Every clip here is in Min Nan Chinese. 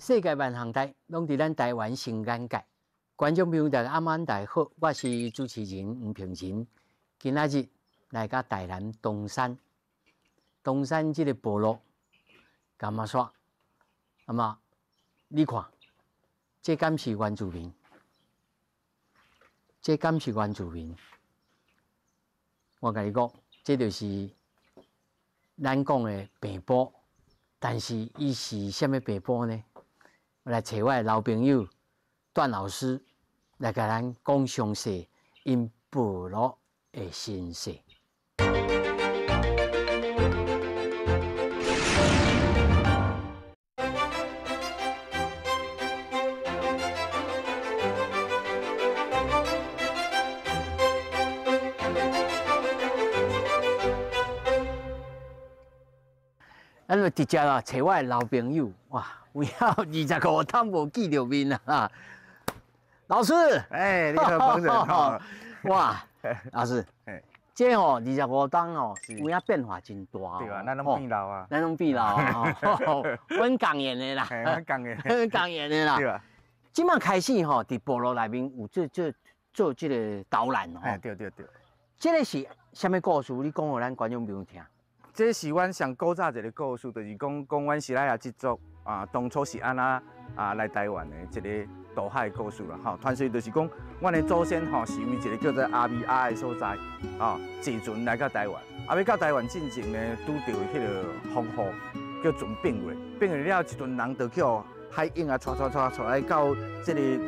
世界萬項代，攏佇咱台灣新眼界。觀眾朋友，大家暗晚大家好，我是主持人黃平仁。今仔日來到台南東山，東山這个部落柑仔山，那麼你看，這敢是原住民？這敢是原住民？我共你講，這就是咱講的平埔，但是伊是啥物平埔呢？我來揣我的老朋友段老師來共咱講詳細𪜶部落的身世。咱就直接啊，揣我的老朋友，哇，有影25冬無見著面啊！老師，哎，你好，彭總好。哇，老師，這吼25冬吼，有影變化真大。對啊，咱攏變老啊。咱攏變老啊，阮仝樣的啦。阮仝的。阮仝樣的啦。對啊。這擺開始吼，佇部落內面有做做做這个導覽吼。哎，對對對。這个是啥物故事？你講予咱觀眾朋友聽。這是阮上古早一个故事，就是講講阮西拉雅這族啊，當初是按怎啊來台灣的一个渡海的故事啦。吼，傳說就是講，阮的祖先吼是為一个叫做阿米亞的所在，吼坐船來到台灣。啊，欲到台灣進前呢，拄著彼个風雨，叫船變過，變過了，一陣人就去海湧啊，帶帶帶帶來到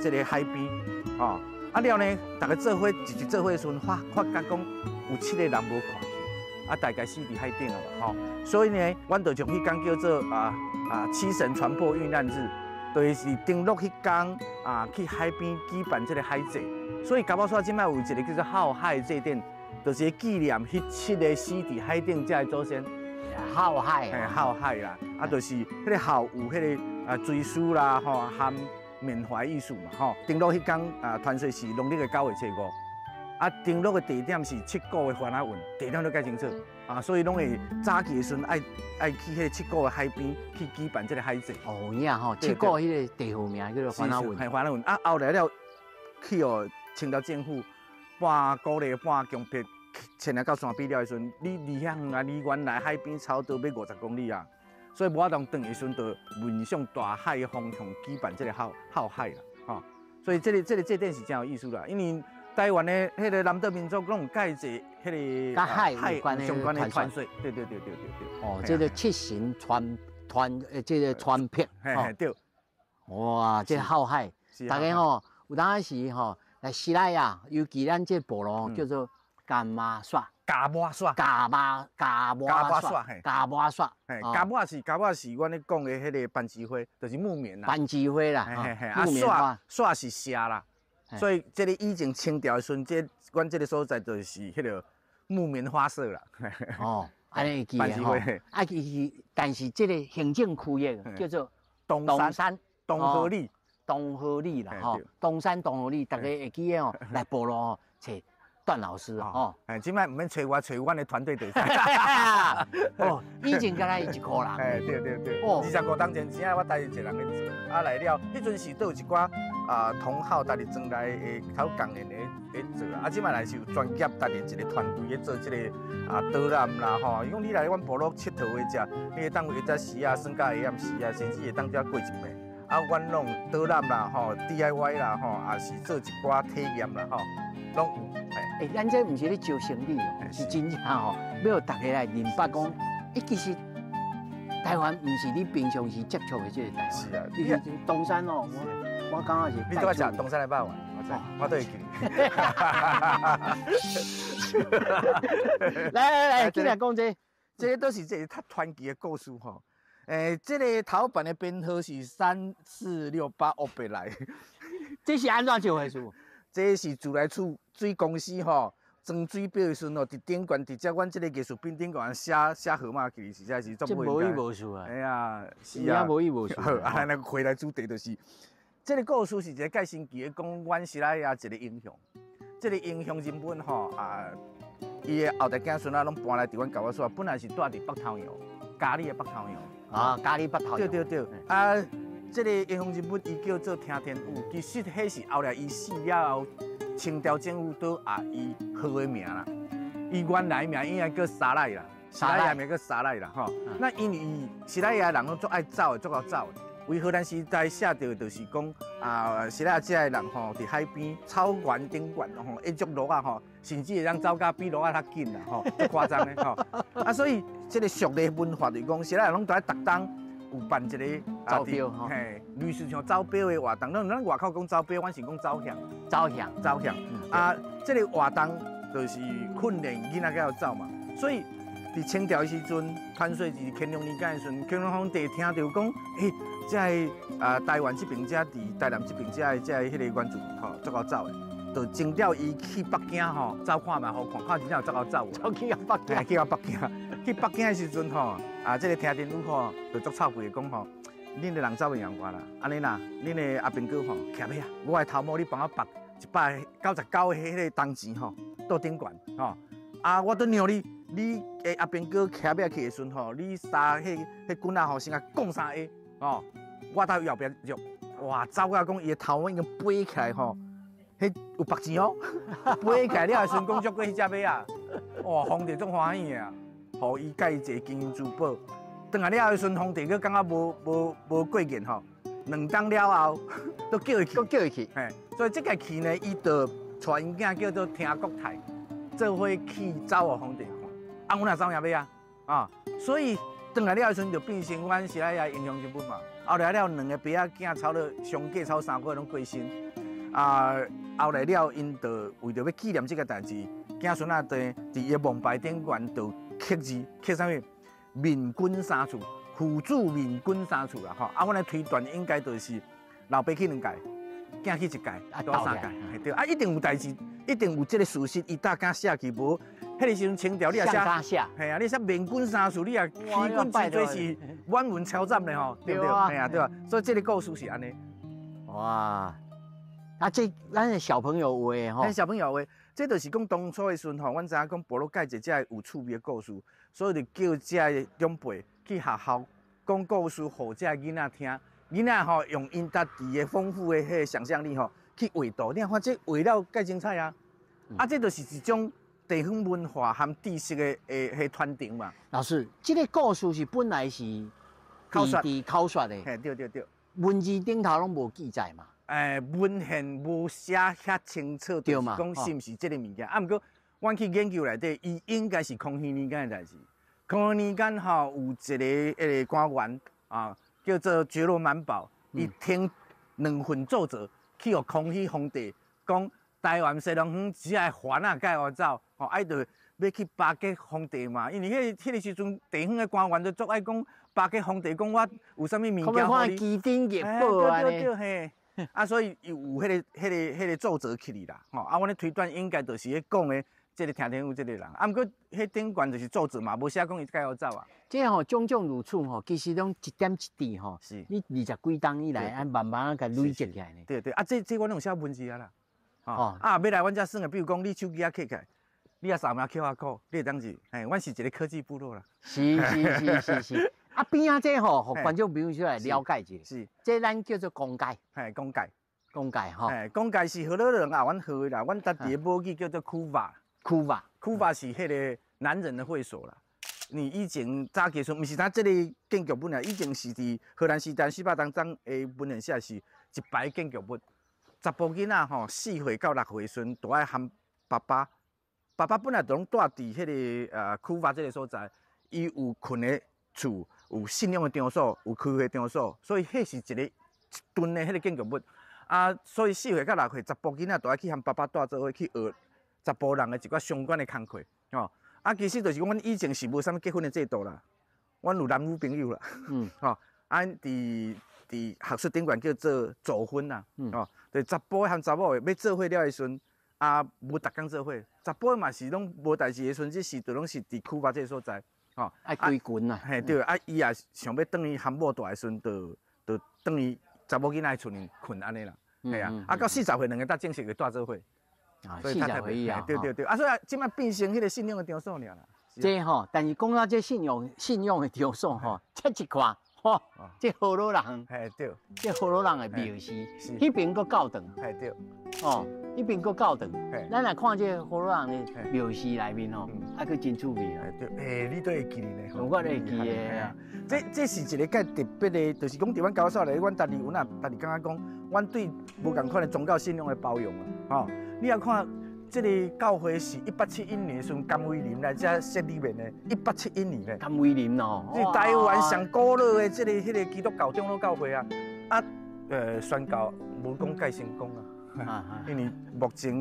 這个海邊，吼。啊了呢，逐家做伙一一做伙的時陣，發發覺講有七个人無看去。啊，大概死佇海頂啊嘛，吼，所以呢，阮就將彼工叫做七神船舶遇難日，就是登陸彼工啊，去海邊舉辦這个海祭。所以柑仔山這擺有一个叫做浩海祭典，就是紀念彼七个死佇海頂這个祖先。浩海，嘿，浩海啦，啊，就是彼个浩有彼个啊追思啦，吼，含緬懷意思嘛，吼。登陸彼工啊，傳說是農曆的9月初5。啊，登陸的地點是七股的番仔塭，地點都蓋清楚啊，所以攏會早起的時陣愛去彼个七股的海邊去舉辦這个海祭。哦，有影吼，七股彼个地號名叫做番仔塭。嘿，番仔塭。啊，後來了去予清朝政府半鼓勵半強迫遷來到山邊了的時陣，你離遐遠啊，離原來海邊差不多欲50公里啊，所以無法度轉的時陣，就面向大海的方向舉辦這个浩浩海啦，吼。所以這个祭典是真有意思啦，因為台灣的彼个南島民族攏有蓋一彼个佮海有關的相關的傳說，對對對對對對。哦，這个七神船船，這个船舶，嘿對。哇，這个浩海，大家吼有當時吼來西來啊，尤其咱這部落叫做柑仔山。柑仔山。柑仔柑仔山。柑仔山。嘿，柑仔是柑仔是阮咧講的彼个番薯花，就是木棉啦。番薯花啦，啊，山山是蛇啦。所以，這个以前清朝的時陣，這阮這个所在就是彼个木棉花社啦。哦，按呢會記得吼。啊，其實，但是這个行政區域叫做東山東河里，東河里啦吼。東山東河里，大家會記得哦。來部落哦，揣段老師哦。哎，這擺毋免揣我，揣阮的團隊就會使。哦，以前敢若伊一個人。哎，對對對。哦，25冬前，真正我家己一个人咧做。啊，來了，彼陣時都有一寡啊同好，家己轉來會較共的咧咧做啊。這擺來是有專業，家己一个團隊咧做這个啊導覽啦吼。伊講你來阮部落𨑨迌的食，你會當下早時啊，耍到下暗時啊，甚至會當遮過一暝。啊，阮攏有導覽啦吼，DIY 啦吼，也是做一寡體驗啦吼，攏有。欸，咱這毋是咧招生意哦，是真正吼，欲予大家來明白講，欸，其實台灣毋是你平常時接觸的這个台灣。是啊，你東山哦，我感覺是。你拄仔食東山的肉圓，我知，我都會記。來來來，進來講這個，這个都是這个較傳奇的故事吼。欸，這个頭版的編號是3468烏白來。這是按怎一回事？這是自來水水公司吼裝水表的時陣吼，佇頂懸直接阮這个藝術品頂懸寫寫號碼去，實在是足無意無事啊！哎呀，是啊，無意無事。好，啊，咱來回來主題就是，這个故事是一个蓋神奇的，講阮西來亞一个英雄，這个英雄人物吼啊，伊的後代子孫啊，攏搬來佇阮柑仔山，本來是住佇北頭洋，佳里的北頭洋。啊，佳里北頭洋。對對對，啊，這个英雄人物伊叫做聽天宇，其實彼是後來伊死了後，清朝政府都予伊號的名啦。伊原來名應該叫沙賴啦，沙賴名叫沙賴啦，吼。那因為伊西拉雅人攏足愛走的，足𠢕走的。為荷蘭時代寫著的就是講啊，西拉雅這个人吼，佇海邊草原頂懸吼，一隻騾仔吼，甚至會當走甲比騾仔較緊啦，吼，足誇張的吼。啊，所以這个俗的文化就是講，西拉雅攏都愛逐冬有辦一个走標吼，嘿，類似像走標的活動。咱外口講走標，阮是講走向，走向，走向。啊，這个活動就是訓練囡仔較會走嘛，所以佇清朝的時陣，傳說是乾隆年間的時陣，乾隆皇帝聽著講，欸，這个啊台灣這邊遮佇台南這邊遮的這个彼個原住民吼，足𠢕走的，就徵調伊去北京吼，走看覓予看，看真正有足𠢕走無。走去到北京，去到北京，去北京的時陣吼，啊，這个聽天宇吼，就足臭屁的講吼，恁的人走袂贏我啦，按呢啦，恁的阿兵哥吼，徛尾啊，我的頭毛你幫我縛199个彼個銅錢吼，倒頂懸吼，啊，我等讓你。你的阿兵哥騎馬去的時陣吼，你三彼彼棍仔吼，先共摃三下吼，我到伊後壁入，哇，走到講伊的頭毛已經飛起來吼，彼有縛錢哦，飛起來了的時陣，講足過彼隻馬仔，哇，皇帝足歡喜的啊，予伊佮伊坐金銀珠寶，轉來了的時陣，皇帝閣感覺無過癮吼，2冬了後，閣叫伊去，閣叫伊去，嘿，所以這個去呢，伊就帶𪜶囝叫做聽國泰，做伙去走予皇帝看。啊，阮也走贏馬啊，啊，所以轉來了的時陣就變成阮西拉雅英雄人物嘛。後來了兩個爸仔囝差不多相隔超3個月攏過身，啊，後來了𪜶就為著欲紀念這個代誌，子孫仔佇佇伊的墓牌頂懸就刻字，刻啥物？面君三厝，父子面君三厝啦，吼。啊，阮來推斷應該就是老爸去兩屆，囝去一屆，拄三屆，對，啊，一定有代誌，一定有這個事實，伊搭敢寫去無？彼個時陣清朝你若寫，嘿啊，你寫面君三厝，你若欺君之罪是滿文抄斬的吼，對不對？嘿啊，對吧？所以這个故事是按呢。哇，啊，這咱的小朋友畫的吼，咱小朋友畫，這就是講當初的時陣吼，阮知影講部落蓋一這有趣味的故事，所以就叫這个長輩去學校講故事，予這个囡仔聽。囡仔吼用𪜶家己的豐富的彼个想象力吼去畫圖，你看這畫了蓋精彩啊！啊，這就是一種地方文化和知識的的傳承嘛。老師，這个故事是本來是口說，口說的。嘿，對對對。文字頂頭攏無記載嘛。文獻無寫遐清楚，就是講是毋是這个物件。啊，毋過，阮去研究內底，伊應該是康熙年間的代誌。康熙年間吼，有一个彼个官員啊，叫做覺羅滿保，伊添兩份奏摺去予康熙皇帝講，台灣西龍園只愛番仔蓋予走，吼，啊伊就欲去巴結皇帝嘛，因為彼個時陣地方的官員都足愛講巴結皇帝，講我有啥物物件予你。奇珍異寶對對對嘿，啊，所以有彼個奏摺去哩啦，吼，啊，阮咧推斷應該就是咧講的。這个聽天有這个人，啊，毋過彼頂懸就是奏摺嘛，無寫講伊蓋予走啊。這吼種種如此吼，其實攏一點一滴吼。是。你20幾冬以來，按慢慢仔共累積起來呢。對對，啊，這我攏有寫文字啊啦。哦。啊，欲來阮遮耍的，比如講你手機仔揢起來，你也掃描 QR code，你會當入。嘿，阮是一个科技部落啦。是是是是是。啊，邊仔這吼，予觀眾朋友出來了解一下。是。這咱叫做公界。嘿，公界。公界吼。嘿，公界是河洛人啊，阮號的啦，阮家己的母語叫做区瓦。区瓦，区瓦是彼个男人的會所啦。你以前早期時陣，毋是咱這个建築物啊，以前是佇荷蘭時代400當中的文獻寫是一排建築物。查埔囡仔吼，4歲到6歲時陣，都愛含爸爸。爸爸本來就攏蹛佇彼个區瓦這个所在，伊有睏的厝，有信仰的場所，有開會場所，所以彼是一個一棟的彼个建築物。啊，所以4歲到6歲，查埔囡仔都愛去含爸爸蹛做伙去學查埔人的一寡相關的工課，吼。啊，其實就是講，阮以前是無啥物結婚的制度啦，阮有男女朋友啦，吼，啊，佇學術頂懸叫做組婚啦，吼，就查埔和查某的欲做伙了的時陣，啊，無逐工做伙，查埔的嘛是攏無代誌的時陣，這時就攏是佇區巴這個所在，吼，愛歸群啊，嘿對，啊，伊也想欲轉去含某蹛的時陣，就轉去查某囡仔的厝裡睏按呢啦，嘿啊，啊，到40歲兩个才正式會蹛做伙。啊，40歲啊，對對對，啊，所以這擺變成彼个信仰的場所爾啦。這吼，但是講到這信仰的場所吼，這一看，這河洛人，嘿對，這河洛人的廟寺，彼邊閣教堂，嘿對，哦，彼邊閣教堂。咱來看這河洛人的廟寺內面吼，啊，閣真趣味啊。對，欸，你都會記呢？我都會記的。這是一個較特別的，就是講佇阮高校內，阮家己有哪，家己感覺講，阮對無仝款的宗教信仰的包容啊，吼，你若看。這个教會是1871年時陣甘為霖來遮設立的，1871年呢。甘為霖哦，是台灣上古老的這个彼个基督教長老教會啊，啊，宣教無講蓋成功啊，因為目前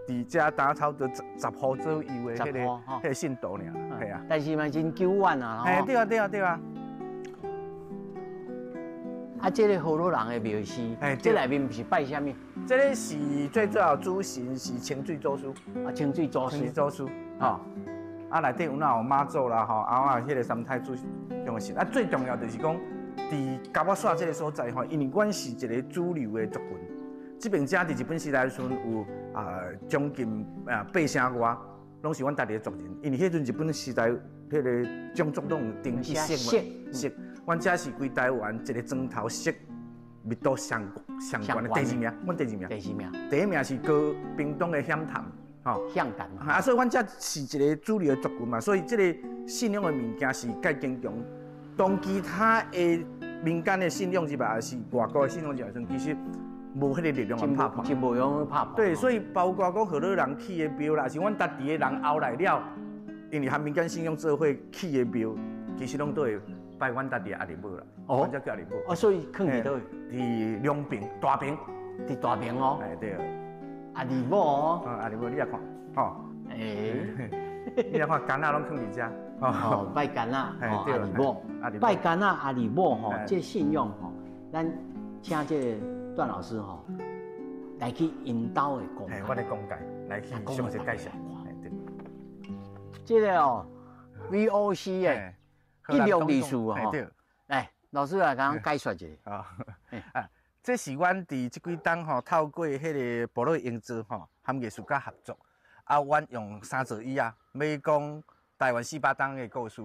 佇遮打差不多十戶左右的彼个信徒爾，係啊。但是嘛真久遠啊，嘿，對啊對啊對啊。啊，這个河洛人的廟寺，這內面是拜啥物？這个是最主要主神是清水祖師。啊，清水祖師。清水祖師，吼。啊，內底有哪有媽祖啦，吼，啊，彼个三太子中的神。啊，最重要就是講，佇甲我煞這个所在吼，因為阮是一个主流的族群。這爿遮佇日本時代的時陣有啊，將近啊8成外，攏是阮家己的族人。因為彼陣日本時代，彼个種族攏有登記姓嘛，姓。阮遮是規台灣一个磚頭色密度上上懸的第二名，阮第二名。第二名。第一名是高屏東的響潭，吼。響潭。啊，所以阮遮是一个主流的族群嘛，所以這个信仰的物件是較堅強。當其他的民間的信仰之外，還是外國的信仰之外，其實無彼个力量來拍破。真無用拍破。對，所以包括講河洛人起的廟啦，是阮家己的人後來了，因為和民間信仰做伙起的廟，其實攏都會拜阮家己的阿里母啦，哦，阮遮叫阿里母。哦，所以囥佇佗位？佇兩爿大坪，佇大坪哦。哎對。阿里母哦。阿里母，你來看，吼。欸，你來看柑仔攏囥佇遮。哦，拜柑仔，哦，阿里母。拜柑仔阿里母吼，這信仰吼，咱請這个段老師吼來去𪜶兜的講解。我來講解，來去詳細介紹。對。這个哦，VOC 的。1624吼，來，老師來共解說一下。啊，這是阮佇這幾冬吼，透過彼个部落營造吼，和藝術家合作，啊，阮用三座椅仔，欲講台灣400冬的故事，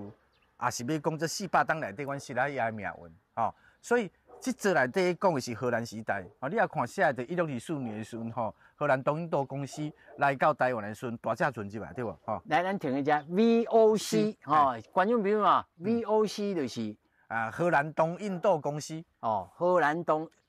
也是欲講這400冬內底阮西拉雅的命運，吼。所以這座內底講的是荷蘭時代，吼，你若看寫的1624年的時陣吼，荷蘭東印度公司來到台灣的時陣，大隻船入來對無？吼。來，咱停一下 VOC 吼，觀眾朋友啊，VOC 就是啊，荷蘭東印度公司。哦，荷蘭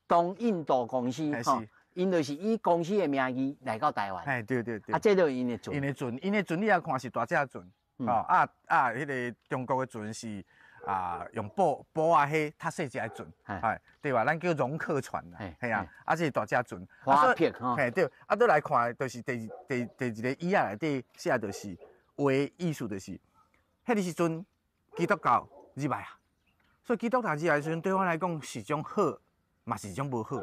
東印度公司，吼，𪜶就是以公司的名義來到台灣。哎，對對對。啊，這就是𪜶的船。𪜶的船，𪜶的船你若看是大隻船，吼啊啊，彼个中國的船是。啊，用布布啊，彼較細隻的船，係對吧？咱叫戎客船啦，係啊，啊，這是大隻船。划片吼，嘿對，啊，倒來看，就是第二个椅仔內底寫就是話意思就是，彼个時陣基督教入來啊，所以基督教入來時陣對阮來講是種好，嘛是種無好，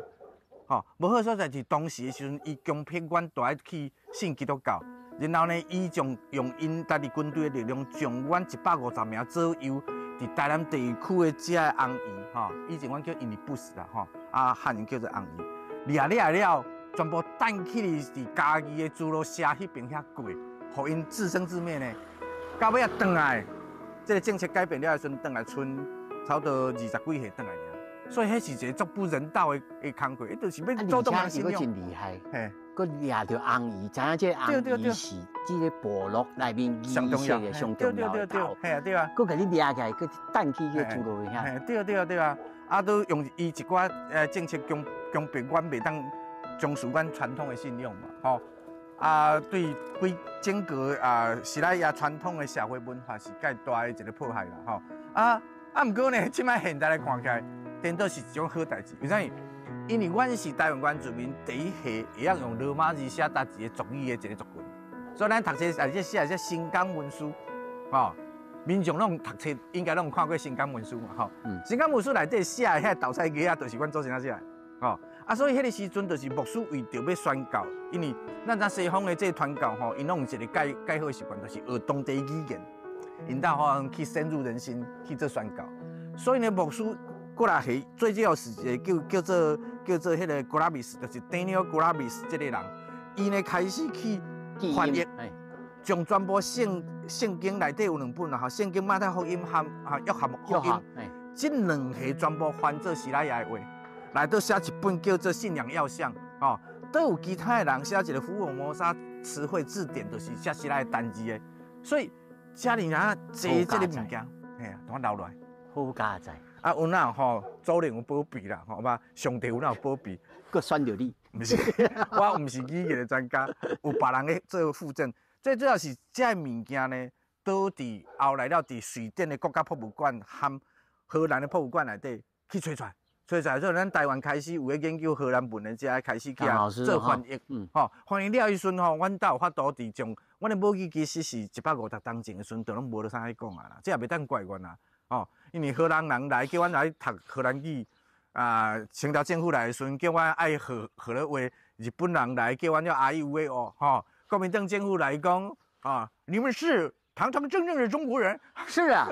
吼，無好所在是當時的時陣，伊強迫阮都愛去信基督教，然後呢，伊將用𪜶家己軍隊的力量，將阮150名左右。佇台南地區的遮个紅夷吼，以前阮叫印尼布斯啦吼，啊漢人叫做紅夷，掠掠了，全部帶去佇嘉義的諸羅社彼爿遐過，予𪜶自生自滅呢。到尾仔轉來，這个政策改變了的時陣，轉來賰差不多20幾歲轉來爾，所以彼是一个足不人道的的工課，伊就是欲阻擋人信仰。而且伊閣真厲害，閣掠著紅夷，知影這个紅夷是這个部落內面儀式的上重要的頭。嘿啊對啊。閣共你掠起來，閣帶去去諸羅遐。嘿對對對啊！啊，都用伊一寡政策強強迫阮袂當從事阮傳統的信仰嘛，吼。啊，對規整個啊，西拉雅傳統的社會文化是蓋大的一個破壞啦，吼。啊啊，毋過呢，這擺現代來看起來，顛倒是一種好代誌。為啥物？因為阮是台灣原住民第一個會曉用羅馬字寫逐一个族語的一個族群，所以咱讀冊啊，這寫這新港文書，吼，民眾攏讀冊應該攏看過新港文書嘛，吼。新港文書內底寫的遐斗彩字仔，就是阮祖先仔寫的，吼。啊，所以彼个時陣就是牧師為著欲宣教，因為咱知西方的這個傳教吼，𪜶攏有一個蓋蓋好的習慣，就是學當地語言，𪜶兜吼去深入人心去做宣教。所以呢，牧師過來是最主要是一个叫做彼个 Gravis，就是 Daniel Gravis 這个人，伊呢開始去翻譯，將全部聖經內底有兩本啦，吼，聖經馬太福音和約翰福音，這兩個全部翻做西拉雅的話，來到寫一本叫做《信仰要項》哦，都有其他的人寫一個福爾摩沙詞彙字典，就是寫西拉雅單字的，所以遮爾啊濟這個物件，嘿啊，同我留落來。好佳哉。啊，有哪吼，祖靈有保庇啦，吼嘛，上帝有哪有保庇，閣選著你。毋是，我毋是語言的專家，有別人咧做輔證。最主要是這個物件呢，都佇後來了，佇瑞典的國家博物館和荷蘭的博物館內底去揣出來，揣出來之後，咱台灣開始有咧研究荷蘭文的，這開始起來做翻譯，吼，翻譯了彼陣吼，阮兜有法度佇將，阮的母語其實是150冬前的時陣，就攏無得啥去講啊啦，這也袂當怪阮啦，吼，因為荷蘭人來叫阮來讀荷蘭語，啊，清朝政府來的時陣叫阮愛學荷蘭話，日本人來叫阮要阿育畏哦，吼，國民黨政府來講，啊，你們是堂堂正正的中國人。是啊，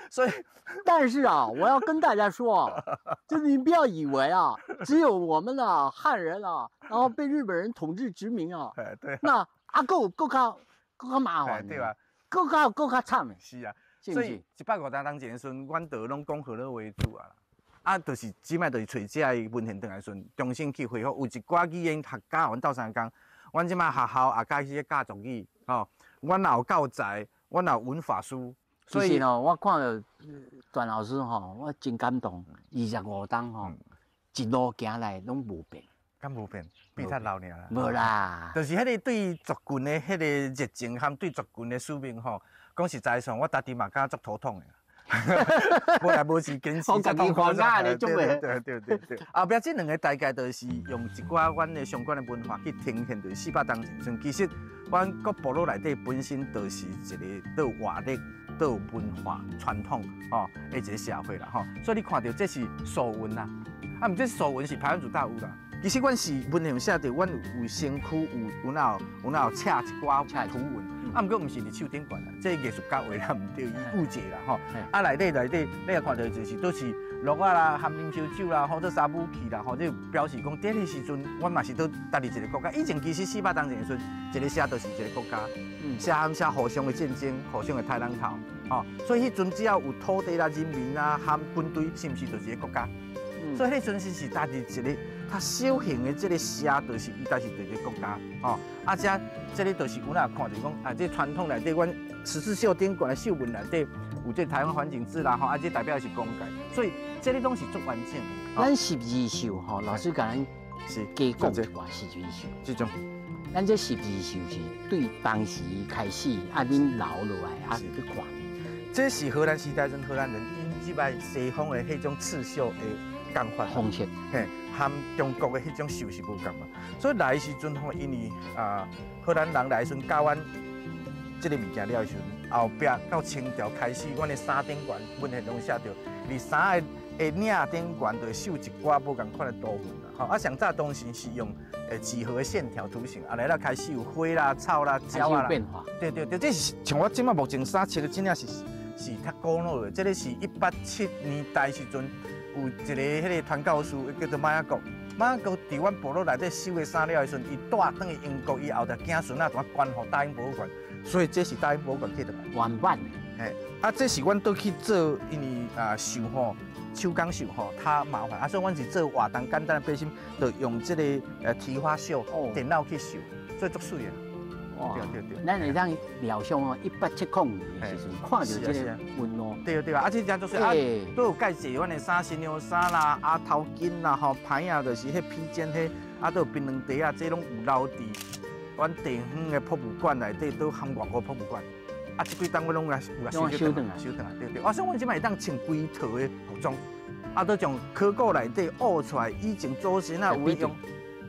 所以，但是啊，我要跟大家說，就是你不要以為啊，只有我們啊漢人啊，然後被日本人統治殖民啊，對，那啊閣閣較閣較麻煩，對吧？閣較閣較慘的。是啊，所以150冬前的時陣，阮就攏講荷蘭為主啊。啊，就是這擺就是揣這个文獻轉來時陣，重新去恢復。有一寡語言學家阮鬥相共，阮這擺學校也開始教族語，吼。阮也有教材，阮也有文法書。所以哦，我看著段老師吼，我真感動。25冬吼，一路行來攏無變。敢無變？變較老爾啦。無啦。就是彼個對族群的彼個熱情，和對族群的使命吼，講實在上，我家己嘛感覺足頭痛的。無來無是堅持。我家己煩惱咧，足袂。對對對對。後壁這兩個大概就是用一寡阮的相關的文化去呈現，就是400冬前時陣，其實阮各部落內底本身就是一個都有活力、都有文化傳統吼的一個社會啦吼。所以你看著這是素文啦，啊，毋這素文是排灣族大屋啦。其實阮是文獻寫著，阮有身軀有有哪有哪有刺一寡圖文，啊，毋過毋是佇手頂懸啦，這藝術家畫了毋對，伊誤解啦吼。啊，內底內底你也看著就是都是鹿仔啦、含啉燒酒啦、吼做啥武器啦，吼，這表示講佇彼時陣，阮嘛是都獨立一個國家。以前其實400冬前的時陣，一個社就是一個國家，社和社互相的戰爭，互相的殺人頭，吼。所以彼陣只要有土地啦、人民啦、含軍隊，是毋是就是一個國家？所以彼陣時是獨立一個。較小型的這個社，就是伊，就是一個國家，吼。啊，這這個就是有哪看著講，啊，這傳統內底，阮十字繡頂懸的繡紋內底有這台灣環境字啦，吼，啊，這代表的是公界，所以這個攏是足完整的。咱十字繡吼，老師共咱是加講一寡時陣繡。這種，咱這十字繡是對當時開始啊，恁留落來啊去看。這是荷蘭時代陣荷蘭人引入來西方的彼種刺繡的工法方式，嘿，和中國的彼種繡是無仝嘛。所以來的時陣吼，因為啊，荷蘭人來的時陣教阮這個物件了的時陣，後壁到清朝開始，阮的衫頂懸文獻攏寫著，佇衫的領頂懸就會繡一寡無仝款的圖紋啦。吼，啊，上早當時是用幾何的線條圖形，啊，來了開始有花啦、草啦、鳥啊啦。變化。對對對，這是像我這擺目前衫穿的，真正是是較古老的。這個是187年代時陣。有一個彼個傳教士叫做馬雅各，馬雅各佇阮部落內底收的衫了的時陣，伊帶轉去英國，伊後日子孫仔就捐予大英博物館，所以這是大英博物館寄轉來。原版的。嘿，啊，這是阮倒去做，因為啊繡吼手工繡吼較麻煩，啊，所以阮是做活動簡單的背心，就用這個提花繡，電腦去繡，所以足媠的。對對對，咱會當料想哦，1870年的時陣，看著這個紋路。對對啊，啊，這遮就是啊，都有蓋濟阮的衫，新娘衫啦，啊頭巾啦，吼，牌仔就是彼披肩彼，啊，都有檳榔袋啊，這攏有留佇阮地方的博物館內底，都含外國博物館。啊，這幾冬我攏來有來收轉來，收轉來，對對。我想阮這擺會當穿規套的服裝，啊，都從考古內底挖出來，以前祖先啊有用，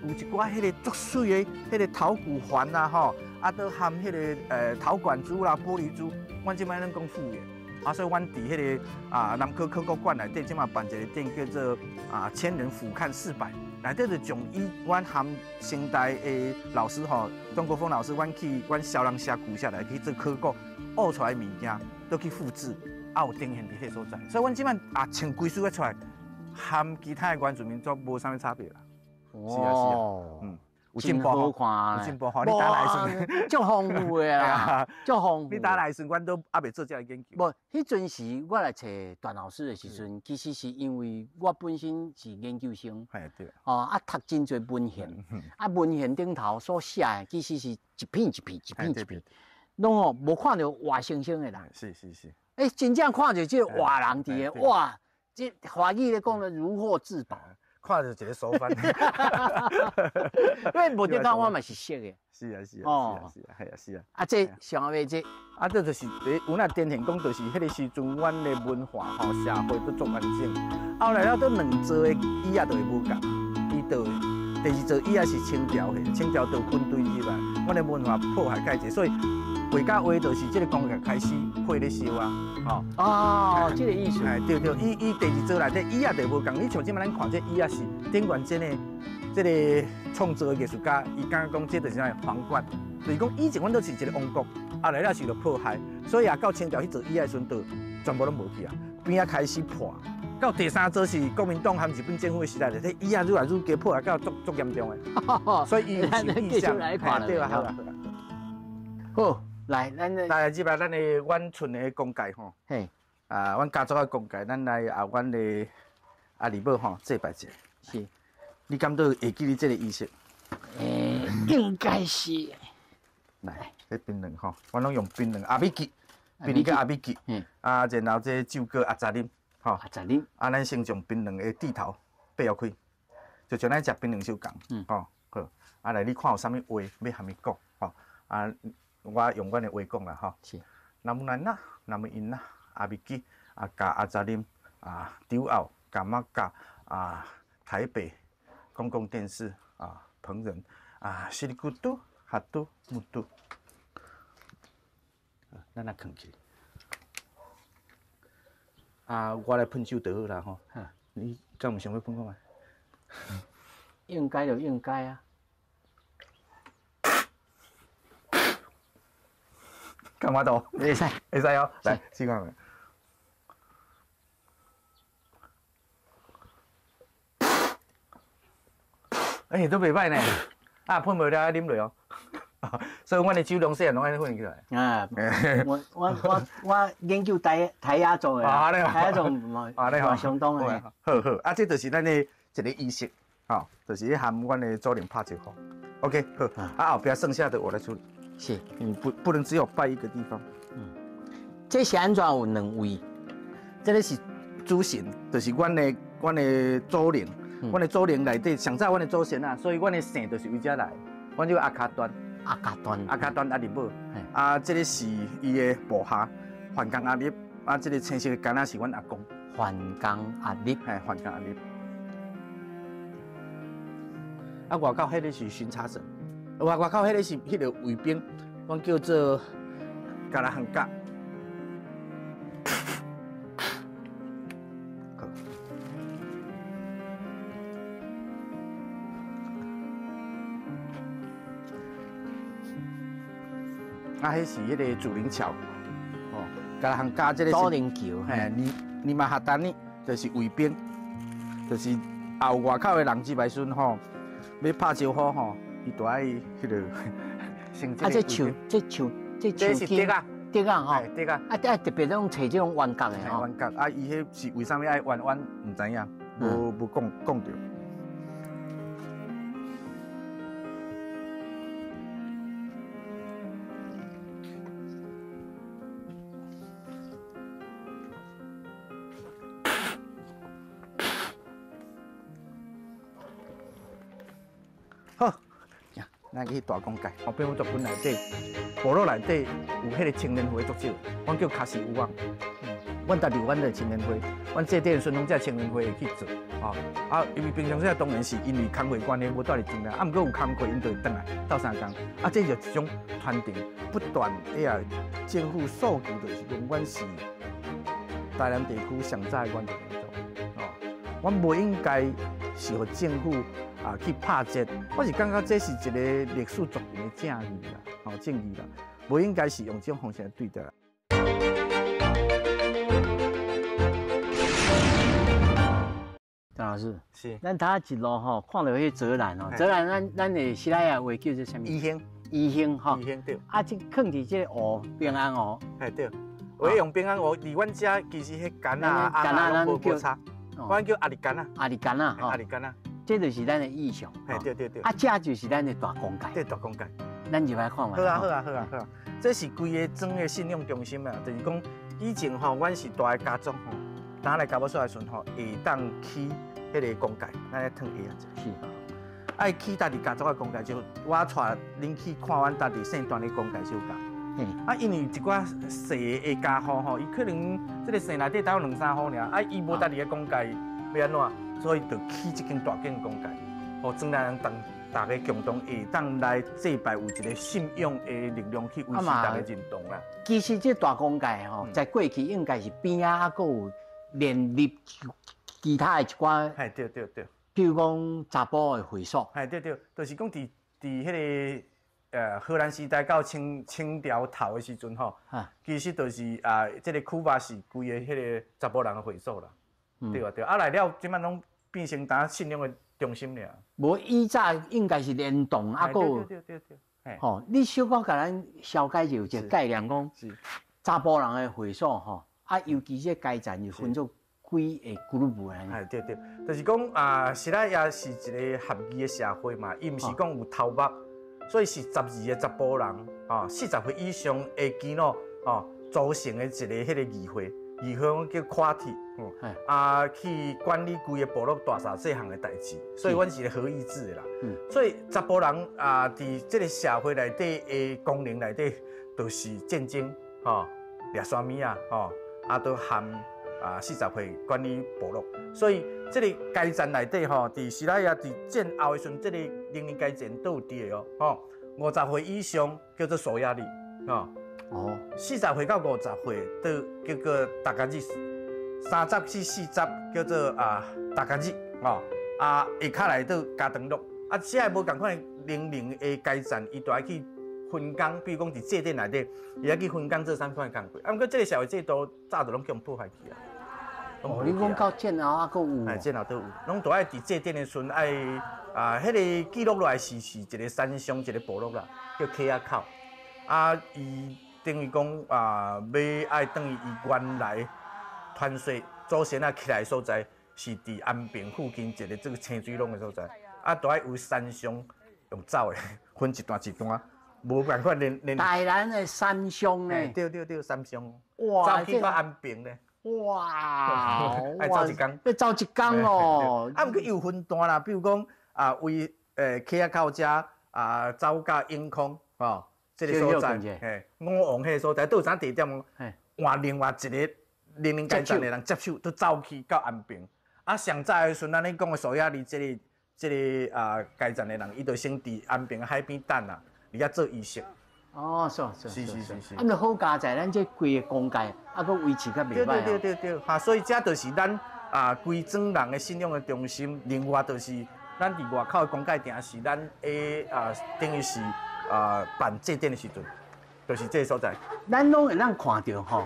有一寡彼個足媠的彼個頭骨環啊，吼。啊，都含彼個陶管珠啦、玻璃珠，阮這擺攏講復原，啊，所以阮佇彼個啊南科考古館內底，這擺辦一個展叫做啊千人俯瞰400，內底就將以阮含成大的老師吼，鍾國峰老師，阮去阮小人社舊社來去做考古，挖出來的物件，都去複製，啊有呈現佇彼個所在，所以阮這擺啊穿規束出來，含其他的原住民族無啥物差別啦。是啊是啊，嗯。有進步吼，有進步吼。你打來時陣，足豐富的啦，足豐富。你打來時陣，阮都猶未做這个研究。無，彼陣時我來找段老師的時陣，其實是因為我本身是研究生，對。哦，啊，讀真濟文獻，啊，文獻頂頭所寫的其實是一片一片、一片一片，攏吼無看著活生生的人。是是是。欸，真正看著這個活人佇个，哇！這華語咧講得如獲至寶。看著一个手翻，因為無得講，我嘛是識的。是啊是啊，是啊是啊，係啊是啊。啊，這上下這，啊，這就是有那典型講，就是彼個時陣，阮的文化吼社會都足完整。後來了，都兩座的椅仔就會無仝，伊就第二座椅仔是清朝的，清朝就軍隊入來，阮的文化破壞蓋濟，所以畫甲畫就是這個工業開始火咧燒啊，吼。哦，這個意思。哎，對對，伊第二座內底椅仔就無仝，你像這擺咱看這椅仔是頂懸這個這個創作的藝術家，伊敢講這就是啥皇冠，就是講以前阮都是一個王國，後來了受到破壞，所以啊到清朝彼座椅仔的時陣，就全部攏無去啊，邊仔開始破。到第三座是國民黨和日本政府的時代，這椅仔愈來愈加破壞，到足足嚴重的，所以伊有意向。對啊，好啊，好。來，咱來入來，咱的阮村的公界吼，嘿，啊，阮家族的公界，咱來啊，阮的阿里母吼祭拜者。是，你敢都會記得這個儀式？欸，應該是。來，這檳榔吼，阮攏用檳榔阿米吉，檳榔佮阿米吉，啊，然後這酒果阿雜啉，吼，阿雜啉。啊，咱先將檳榔的蒂頭掰開，就像咱食檳榔相仝，吼，好。啊，來，你看有啥物話欲含伊講，吼，啊。我用阮的話講啦，吼。是。南無蘭那，南無因那，阿米基，阿加阿扎林，啊，丢奥，噶玛嘎，啊，台北公共電視，啊，彭仁，啊，西里古都，哈都木都。咱來囥起。啊，我來噴酒就好啦，吼。你敢有想欲噴看覓？應該就應該啊。幹嘛都？會使，會使哦。來，試看覓。欸，都袂歹呢。啊，噴袂了，愛啉落哦。所以，阮的酒攏細漢攏按呢噴起來。啊，我研究台亞族的。啊，台亞族嘛，嘛相當的。好好，啊，這就是咱的一個儀式，吼，就是含阮的祖靈拍招呼。OK，好，啊，後壁剩下的我來處理。是，你不能只有拜一個地方。嗯，這是按怎有兩位？這個是主神，就是阮的祖靈，阮的祖靈內底上早阮的祖先啊，所以阮的姓就是為這來。阮叫阿卡端，阿卡端，阿卡端阿里母。啊，這個是伊的部下范江阿立，啊，這個青色的桿仔是阮阿公。范江阿立，嘿，范江阿立。啊，外口彼個是巡查神。外口彼個是彼個衛兵，阮叫做加拉漢甲。啊，彼是彼個祖靈橋，哦，加拉漢甲這個是祖靈橋，嘿，尼瑪哈丹尼就是衛兵，就是後外口的人入來時陣吼，欲拍招呼吼。伊就愛彼个，啊，這樹，這樹，這樹枝啊，竹仔吼，竹仔，啊，啊，特別攏揣這種彎角的吼，彎角，啊，伊彼是為啥物愛彎彎？毋知影，無講講著。好。咱去大公界，后壁阮族群内底，部落内底有彼个青年会足少，阮叫卡西有啊。阮家己有阮的青年会，阮这底顺丰这青年会会去做，吼啊，因为平常时当然是因为工课关系无蹛伫阵啦，啊，毋过有工课𪜶就会转来斗相共，啊，这就一种传承，不断的啊，政府诉求就是讲，阮是台南地区上早的原住民族，哦，阮无应该是予政府啊去拍折，我是感觉这是一个历史族群的正义啦，吼，正义啦，无应该是用这种方式来对待。段老師，是。咱頭一路吼看著彼個柵欄吼，柵欄咱的西拉雅話叫做啥物？義興。義興吼。義興對。啊，這囥佇這個湖平安湖。嘿對，我用平安湖，離阮遮其實彼矸仔、甕仔攏無差，阮叫鴨梨矸仔。鴨梨矸仔吼。鴨梨矸仔。這就是咱的意象。嘿對對對。啊，這就是咱的大公界。對大公界。咱入來看覓。好啊好啊好啊好啊，這是規个庄的信仰中心啊，就是講以前吼，阮是大个家族吼，當來交尾所的時陣吼，會當起彼个公界，咱咧褪鞋仔。是。愛起家己家族的公界，就我帶恁去看阮家己姓段的公界小教。啊，因為一寡細的家戶吼，伊可能這个姓內底只有兩三戶爾，啊，伊無家己的公界，欲按怎？所以就起這間大間公界，予庄內人同逐家共同會當來祭拜，有一個信仰的力量去維持逐家認同啦。其實這大公界吼，在過去應該是邊仔還閣有連立其他的一寡，嘿對對對，比如講查埔的會所，嘿對對，就是講佇彼个荷蘭時代到清朝頭的時陣吼，其實就是啊，這个區巴是規个彼个查埔人的會所啦，對啊對，啊來了這擺攏變成當信仰的中心爾。無以早應該是聯動啊，閣對對對對，吼，你小可共咱紹解有一個概念講，查埔人的會所吼，啊，尤其這個階層又分做幾个 group 按呢。哎對對，就是講啊，實在也是一个合議的社會嘛，伊毋是講有頭目，所以是12個查埔人，啊，40歲以上的耆老，哦，組成的一个彼个議會。議會叫跨體，啊，去管理規个部落大細細項的代誌，所以阮是個合議制的啦。所以查埔人啊，佇這个社會內底的功能內底，就是戰爭，吼，掠沙物仔，吼，啊，都含啊40歲管理部落。所以這个階層內底，吼，佇西拉雅佇戰後的時陣，這个年齡階層都有佇的哦，吼，50歲以上叫做索亞里，吼。哦，40歲到50歲都叫做大家日，30至40叫做啊大家日，哦，啊下跤來到加長樂，啊，這个無仝款的年齡的階層，伊就愛去分工，比如講佇祭典內底，伊愛去分工做啥物款的工課。啊，毋過這个社會制度早就攏予破壞去啊。哦，你講到戰後還閣有？哎，戰後都有，攏都愛佇祭典的時陣愛啊，彼个記錄落來是一个山上一个部落啦，叫溪仔口，啊，伊。等於講啊，欲愛轉去伊原來傳說祖先仔起來的所在，是佇安平附近一个這个清水隴的所在，啊，都愛有山上用走的，分一段一段，無仝款連。台南的山上呢？對對對，山上。哇！走去到安平呢？哇！愛走一工。欲走一工哦。啊，毋過伊有分段啦，比如講啊，為溪仔口遮啊，走到永康吼。這个所在，嘿，五王彼个所在，都有啥地點？換另外一个年齡階層的人接手，都走去到安平。啊，上早的時陣，咱咧講的索亞里這个啊階層的人，伊就先佇安平海邊等啊，佇遐做儀式。哦，是是是是是。啊，那好佳哉，咱這規个公界，啊，閣維持較袂歹。對對對對對，哈，所以這就是咱啊規莊人的信仰的中心。另外就是咱佇外口的公界埕是咱的啊，等於是。啊，辦祭典的時陣，就是這个所在。咱攏會當看著吼，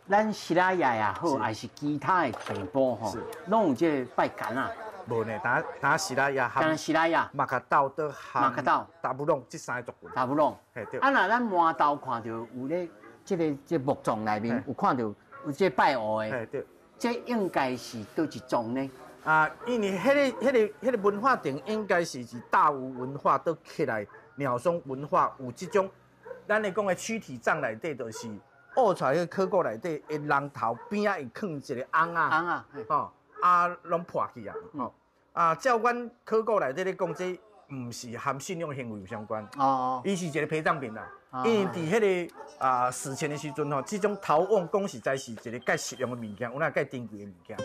咱西拉雅也好，還是其他的地步吼，攏有這个拜矸仔。無呢，單西拉雅，單西拉雅，馬卡道的馬卡道、達布隆這三个族群。達布隆。嘿對。啊，若咱饃頭看著有咧，這个這个木葬內面有看著有這个拜芋的，嘿對。這應該是佗一種呢？啊，因為彼个文化頂應該是自大吳文化都起來。鳥松文化有這種，咱咧講的軀體葬內底，就是挖出來彼个考古內底的人頭邊仔會囥一个甕仔，甕仔，吼，啊，攏破去啊，吼，啊，照阮考古內底咧講，這毋是和信仰行為有相關，哦，伊是一个陪葬品啦，因為佇彼个啊史前的時陣吼，這種陶甕講實在是一个較實用的物件，有哪較珍貴的物件。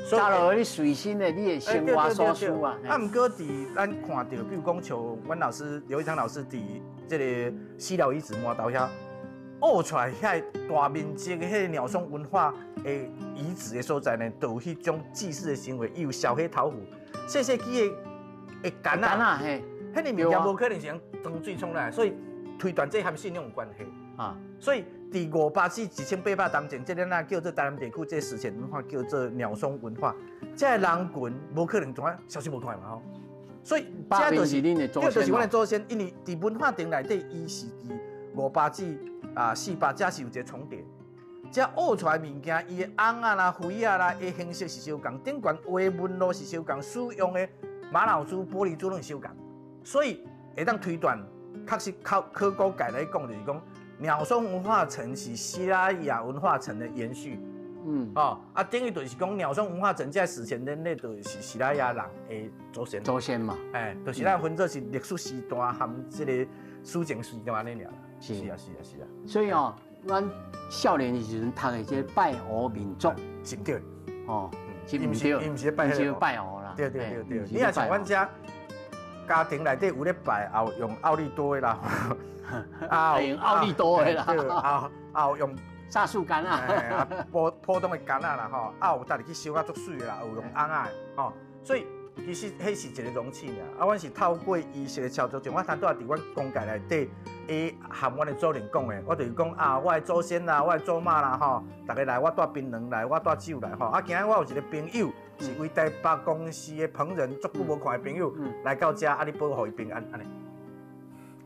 早落你隨身的，你的生活所需啊。啊，毋過佇咱看著，比如講像阮老師劉一昌老師佇這个西寮遺址饃頭遐挖出來遐大面積的彼个鳥松文化的遺址的所在呢，就有彼種祭祀的行為，伊有燒彼頭符，細細支的矸仔，彼个物件無可能是用當水沖來，所以推斷這和信仰有關係。啊。所以佇500至1800冬前，這个咱叫做台南地區這史前文化叫做鳥松文化，這个人群無可能怎啊消失無看嘛吼。所以這就是恁的祖先，這就是阮的祖先，因為佇文化頂內底，伊是佇500至400，這是有一個重疊。這挖出來物件，伊的甕仔啦、壺仔啦，伊形式是相仝，頂懸畫紋路是相仝，使用的瑪瑙珠、玻璃珠攏是相仝，所以會當推斷，確實考考古界來講，就是講鳥松文化層是西拉雅文化層的延續。哦，啊，等於就是講鳥松文化層這史前人類就是西拉雅人的祖先。祖先嘛。哎，就是咱分做是歷史時段和這個史前時段按呢爾。是啊，是啊，是啊。所以哦，阮少年的時陣讀的這個拜湖民族，是毋對，哦，是毋對，伊毋是拜拜湖啦。對對對對，你若像阮遮家庭內底有咧拜，也有用奧利多的啦，啊，用奧利多的啦，對，也有用沙樹柑仔，普普通的柑仔啦吼，啊有家己去燒啊足媠的啦，有用甕仔的吼，所以其實彼是一個容器爾，啊，阮是透過儀式的操作，像我頭拄仔佇阮公界內底，伊含阮的祖靈講的，我就是講啊，我的祖先啦，我的祖媽啦吼，逐家來，我帶檳榔來，我帶酒來吼，啊，今日我有一個朋友是為台北公司的彭仁，足久無看的朋友來到遮，啊，你保護伊平安，按呢。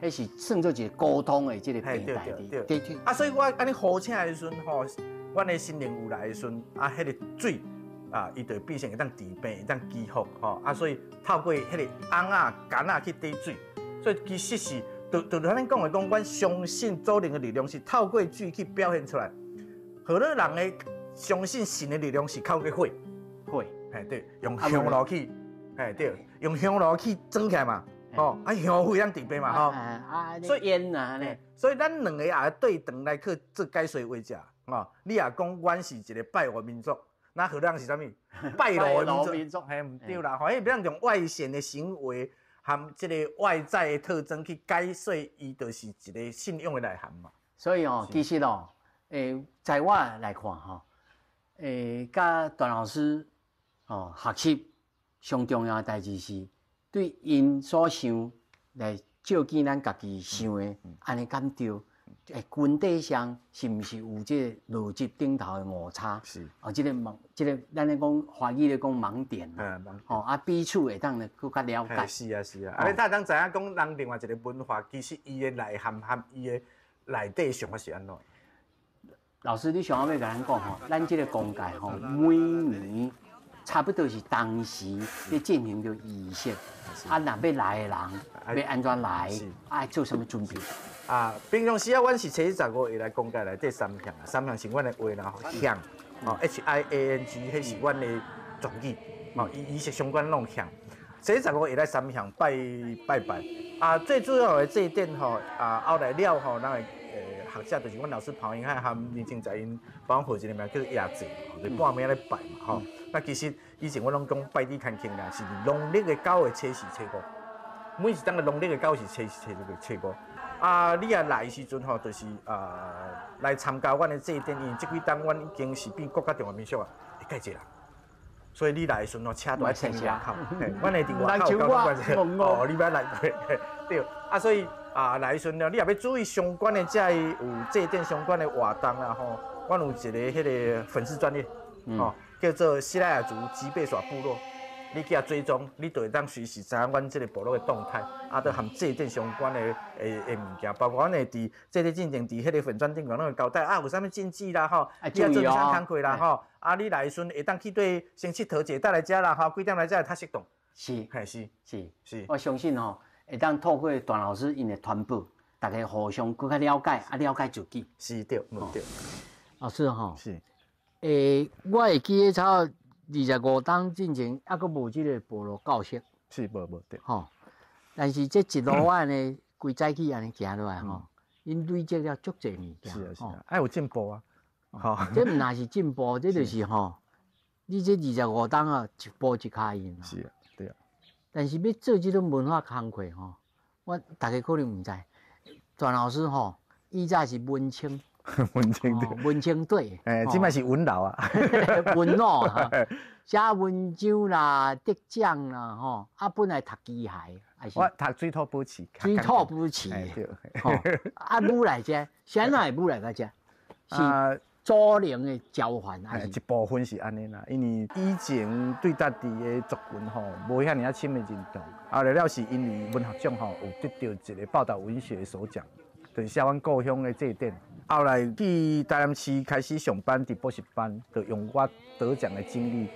彼是算做一個溝通的這個平台。對對對。啊，所以我按呢呼請的時陣吼，阮的神靈有來的時陣，啊，彼個水。啊，伊就變成會當治病，會當祈福，吼啊，所以透過彼個甕仔、矸仔去滴水，所以其實是，就像咱講的講，阮相信祖靈的力量是透過水去表現出來。河洛人的相信神的力量是透過火，火，嘿對，用香爐去，嘿對，用香爐去裝起來嘛，吼，啊香火通治病嘛，吼，啊，所以煙啊，所以咱兩個也對長來去做解說話者，吼，你若講阮是一個拜火民族。那河洛人是啥物？拜爐的民族，嘿，毋對啦，吼，彼欲用外顯的行為和這個外在的特徵去解說，伊就是一個信仰的內涵嘛。所以哦，其實哦，在我來看吼，佮段老師哦學習上重要的代誌是對𪜶所想來照見咱家己想的，按呢敢對？根底上是毋是有這個邏輯頂頭的誤差？是。哦，這個盲，這個咱咧講華語咧講盲點。吼，啊，彼此會當咧閣較了解。是啊，是啊。啊，你才當知影講人另外一個文化，其實伊的內涵和伊的內底想法是按怎？老師，你上後欲共咱講吼，咱這個公界吼，每年差不多是當時咧進行著儀式，啊，若欲來的人，欲按怎來，愛做啥物準備？啊，平常時啊，阮是初十五會來公界內底三鄉啊，三鄉是阮的話啦，鄉，哦，H I A N G，彼是阮的族語，哦，儀式相關攏鄉。初十五會來三鄉拜拜拜，啊，最主要的祭典吼，啊，後來了吼，咱的學者就是阮老師彭英海和林清在𪜶幫阮號一个名叫做夜祭，就半暝咧拜嘛，吼。那其實以前我攏講拜佇牽坑啦，是農曆的9月初四、初五，每一冬的農曆的9月初四、初五。啊，你若來的時陣吼，就是啊來參加阮的祭典，因為這幾冬阮已經是變國家重要民俗啊，會蓋濟人。所以你來的時陣吼，車都愛停外口，阮會佇外口交通關係。哦，你捌來過，對。啊，所以啊來的時陣你也欲注意相關的這個有祭典相關的活動啦吼。阮有一個彼個粉絲專頁，吼，叫做西拉雅族吉貝耍部落。你去遐追蹤，你就會當隨時知影阮這個部落的動態，啊，都和祭典相關的物件，包括阮會佇祭典進前，佇彼個粉專頂懸攏會交代啊，有啥物禁忌啦吼，你愛做啥工課啦吼，啊，你來的時陣會當去佗先𨑨迌者，等來遮啦吼，幾點來遮較適當。是，嘿是是是，我相信吼，會當透過段老師𪜶的傳播，大家互相閣較了解，啊，了解自己。是對，無對。老師吼，是。我會記得差25冬進前，猶閣無這個部落教室。是無無對。吼，但是這一路按呢，規早起按呢行落來吼，𪜶累積了足濟物件。是啊是啊，愛有進步啊。吼，這毋但是進步，這就是吼，你這25冬啊，一步一跤印。是啊，對啊。但是欲做這種文化工課吼，我逐家可能毋知。段老師吼，以前是文青。文青對，文青對，欸，這擺是文老啊，文老哈，寫文章啦，得獎啦，吼，啊，本來讀機械，還是我讀水土保持，水土保持，對，啊，舞來這，是按怎會舞來到這？是祖靈的召喚，還是一部分是按呢啦，因為以前對家己的族群吼，無遐爾仔深的認同，後來了是因為文學獎吼有得著一個報導文學首獎，就是寫阮故鄉的祭典。後來去台南市開始上班，佇補習班，就用我得獎的經歷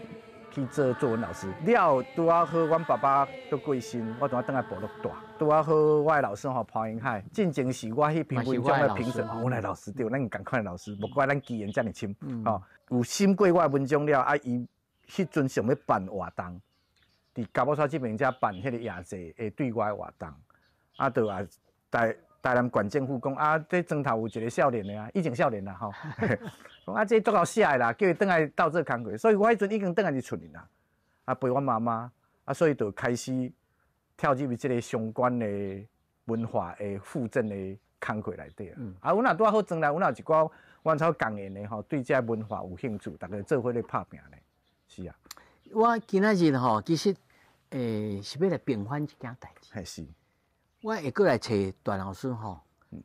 去做作文老師。了拄仔好，阮爸爸閣過身，我拄仔轉來部落蹛。拄仔好，我的老師吼潘英海，進前是我彼篇文章的評審，阮的老師對，咱仝款的老師，無怪咱機緣遮爾深。吼，有審過我的文章了，啊，伊彼陣想欲辦活動，佇嘉寶山這邊才辦彼個夜祭的對外活動，啊，就也台南縣政府講啊，這莊頭有一個少年的啊，以前少年啦吼，講啊，這足𠢕寫的啦，叫伊轉來鬥做工課，所以我彼陣已經轉來佇厝裡啦，啊陪阮媽媽，啊所以就開始跳入去這個相關的文化的復振的工課內底。啊，阮若拄仔好轉來，阮有一寡阮草共緣的吼，對這文化有興趣，逐家做伙咧拍拚咧，是啊。我今仔日吼，其實是欲來平反一件代誌。係是。我會閣來揣段老師吼，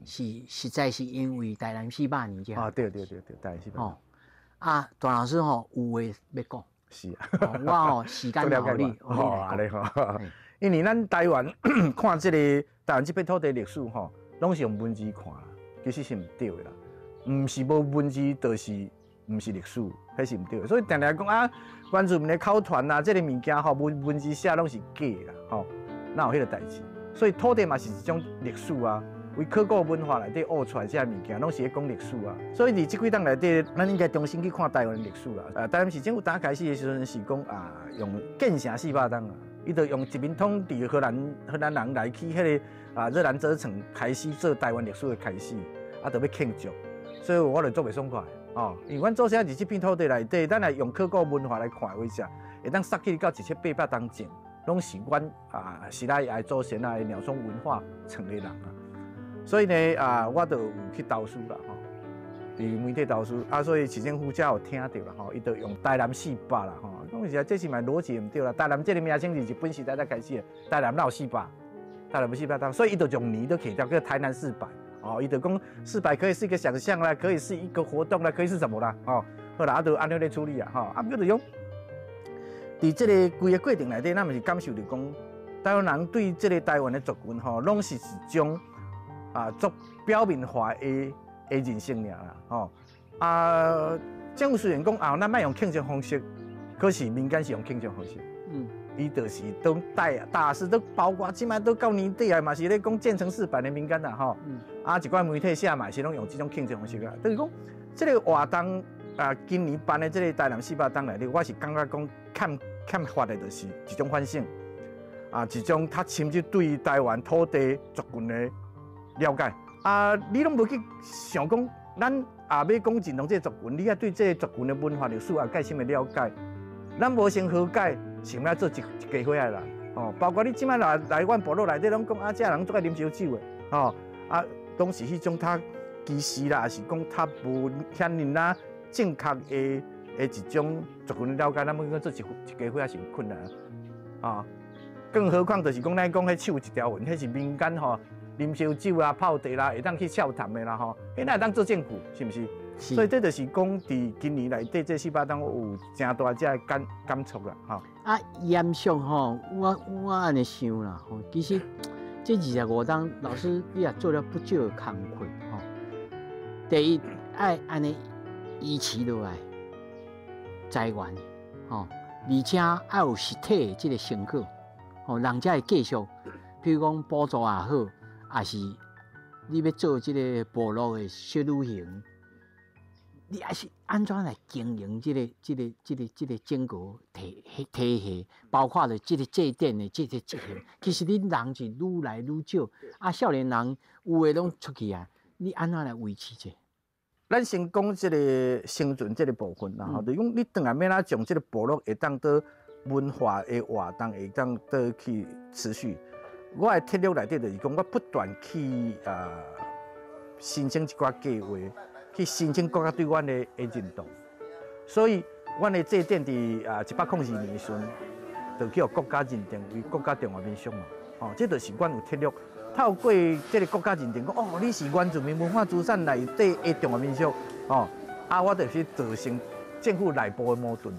是實在是因為台南四百年這。啊，對對對對，台南四百年。吼，啊，段老師吼有話欲講。是啊。我吼時間予你，吼，按呢吼。因為咱台灣看這個台灣這片土地歷史吼，攏是用文字看啦，其實是毋對的啦。毋是無文字，就是毋是歷史，彼是毋對的。所以定定講啊，原住民的口傳啊，這個物件吼，文字寫攏是假啦，吼，哪有彼個代誌？所以土地嘛是一種歷史啊，為考古文化內底挖出來這物件，攏是咧講歷史啊。所以佇這幾冬內底，咱應該重新去看台灣歷史啦。台南市政府打開始的時陣是講啊，用建城四百冬啊，伊就用殖民統治荷蘭人來去彼個啊熱蘭遮城開始做台灣歷史的開始，啊，就欲慶祝。所以我就做袂爽快哦，因為阮祖先佇這片土地內底，咱來用考古文化來看的話，會當溯去到1700冬前。攏是阮啊，時代的祖先啊，鳥松文化創的人啊，所以呢啊，我就有去投書啦吼，佇媒體投書啊，所以市政府才有聽著啦吼，伊就用台南四百啦吼，講實在這是嘛邏輯毋對啦，台南這個名稱是日本時代才開始的，台南哪有四百？台南無四百冬，所以伊就用年都起掉叫台南四百哦，伊就講四百可以是一個想象啦，可以是一個活動啦，可以是什麼啦哦，好啦，啊就按呢咧處理啊吼，啊毋過就講。佇這個規个過程內底，咱嘛是感受著講，台灣人對這個台灣的族群吼，攏是一種啊，足表面化的認識爾啦，吼啊，政府雖然講啊，咱莫用慶祝方式，可是民間是用慶祝方式，伊就是當大師都包括這擺都到年底啊，嘛是咧講建成四百的民間啦，吼，啊，一寡媒體寫嘛是攏用這種慶祝方式啊，就是講這個活動啊，今年辦的這個台南四百冬內底，我是感覺講欠缺的，就是一種反省，啊，一種較深入對台灣土地族群的了解。啊，你攏無去想講，咱也欲講認同這個族群，你愛對這個族群的文化歷史也較深的了解。咱無先和解，想欲做一家伙仔人，哦，包括你這擺來阮部落內底，攏講啊，這人足愛啉燒酒的，哦，啊，攏是彼種較歧視啦，抑是講較無遐爾仔正確的一種族群了解，咱欲講做一家伙仔是有困難啊！更何況就是講，咱講彼手一條痕，彼是民間吼，啉燒酒啊、泡茶啦，會當去笑談的啦吼，彼哪會當做證據，是毋是？所以這就是講，佇今年內底這四百冬有誠大這个感觸啦，吼。啊，嚴肅吼，我按呢想啦吼，其實這25冬老師你也做了不少的工課吼。第一，愛按呢維持落來。資源，吼，而且愛有實體的這個成果，吼，人才會繼續，比如講補助也好，抑是你欲做這個部落的小旅行，你抑是按怎來經營這個整個體系，包括著這個祭典的這個執行，其實恁人是愈來愈少，啊，少年人有的攏出去啊，你按怎來維持這？咱先講這個生存這個部分啦，吼，就是講你轉來欲按怎將這個部落會當佗文化的活動會當佗去持續。我的策略內底就是講，我不斷去申請一寡計劃，去申請國家對阮的認同。所以，阮的祭典佇102年的時陣，就去予國家認定為國家重要民俗嘛。哦，這就是阮有鐵律，透過這个國家認定，講哦，你是原住民文化資產內底的重要民俗，哦，啊，我就是造成政府內部的矛盾。